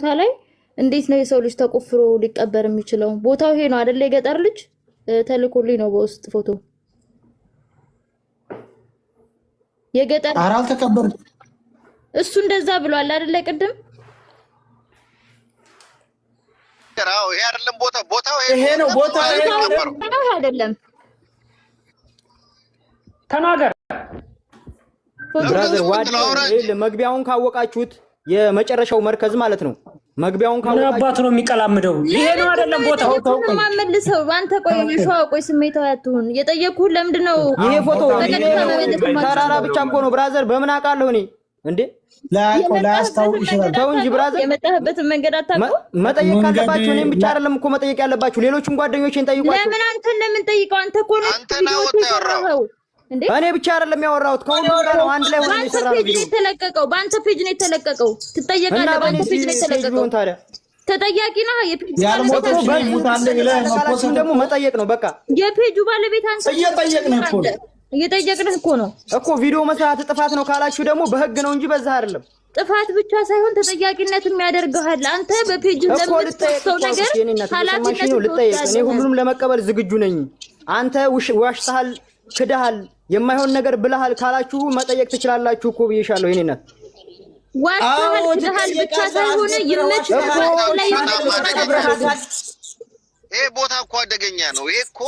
ቦታ ላይ እንዴት ነው የሰው ልጅ ተቆፍሮ ሊቀበር የሚችለው? ቦታው ይሄ ነው አይደለ? የገጠር ልጅ ተልኮልኝ ነው በውስጥ ፎቶ የገጠር ኧረ አልተቀበርም። እሱ እንደዛ ብሏል አይደለ? ቅድም ይሄ አይደለም ቦታ ቦታው ይሄ ነው ቦታው ይሄ ነው። አይደለም ተናገር brother መግቢያውን ካወቃችሁት የመጨረሻው መርከዝ ማለት ነው። መግቢያውን ምን አባቱ ነው የሚቀላምደው? ይሄ ነው አይደለም ቦታው። ማመልሰው አንተ ቆይ፣ ሸዋ ቆይ፣ ስሜታዊ አትሁን። የጠየቅኩህን ለምንድን ነው ይሄ ፎቶ ተራራ ብቻ እኮ ነው brother። በምን አውቃለሁ እኔ እንዴ? ላያስታውቅ ይችላል። ተው እንጂ brother፣ የመጣህበትን መንገድ አታውቀውም። መጠየቅ ካለባችሁ እኔም ብቻ አይደለም እኮ መጠየቅ ያለባችሁ ሌሎቹን ጓደኞቼን ጠይቋቸው። ለምን አንተን ለምን ጠይቀው? አንተ እኮ ነው የሰራኸው። እኔ ብቻ አይደለም ያወራሁት ከሁሉም ጋር ነው። አንድ ላይ ሆነን የሰራነው page ነው የተለቀቀው። በአንተ page ነው የተለቀቀው። ትጠየቃለህ። በአንተ page ነው የተለቀቀው። ተጠያቂ ነህ። የ page ደግሞ መጠየቅ ነው በቃ። የፔጁ ባለቤት አንተ እየጠየቅንህ እኮ ነው። እየጠየቅንህ እኮ ነው እኮ። ቪዲዮ መስራት ጥፋት ነው ካላችሁ ደግሞ በህግ ነው እንጂ በዛ አይደለም። ጥፋት ብቻ ሳይሆን ተጠያቂነት የሚያደርግሃል። አንተ በ page ለምትሰው ነገር ኃላፊነት ነው። ልጠየቅ። እኔ ሁሉንም ለመቀበል ዝግጁ ነኝ። አንተ ዋሽተሃል፣ ክደሃል፣ የማይሆን ነገር ብለሃል ካላችሁ መጠየቅ ትችላላችሁ እኮ ብዬሻለሁ። የኔ እናት ዋሽተሃል፣ ክደሃል ብቻ ሳይሆን ይመች ላይ ይሄ ቦታ እኮ አደገኛ ነው። ይሄ እኮ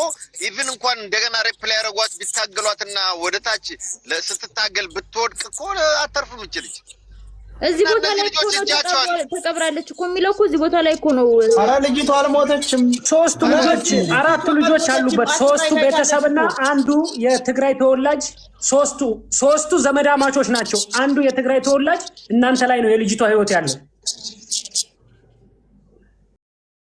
even እንኳን እንደገና reply ያደረጓት ቢታገሏትና ወደ ታች ስትታገል ብትወድቅ እኮ አተርፍም እች ልጅ። እዚህ ቦታ ላይ እኮ ነው ተቀብራለች እኮ የሚለው እኮ እዚህ ቦታ ላይ እኮ ነው። ኧረ ልጅቷ አልሞተችም። ሶስቱ ልጆች አራቱ ልጆች አሉበት። ሶስቱ ቤተሰብና አንዱ የትግራይ ተወላጅ ሶስቱ ዘመዳማቾች ናቸው። አንዱ የትግራይ ተወላጅ እናንተ ላይ ነው የልጅቷ ህይወት ያለው።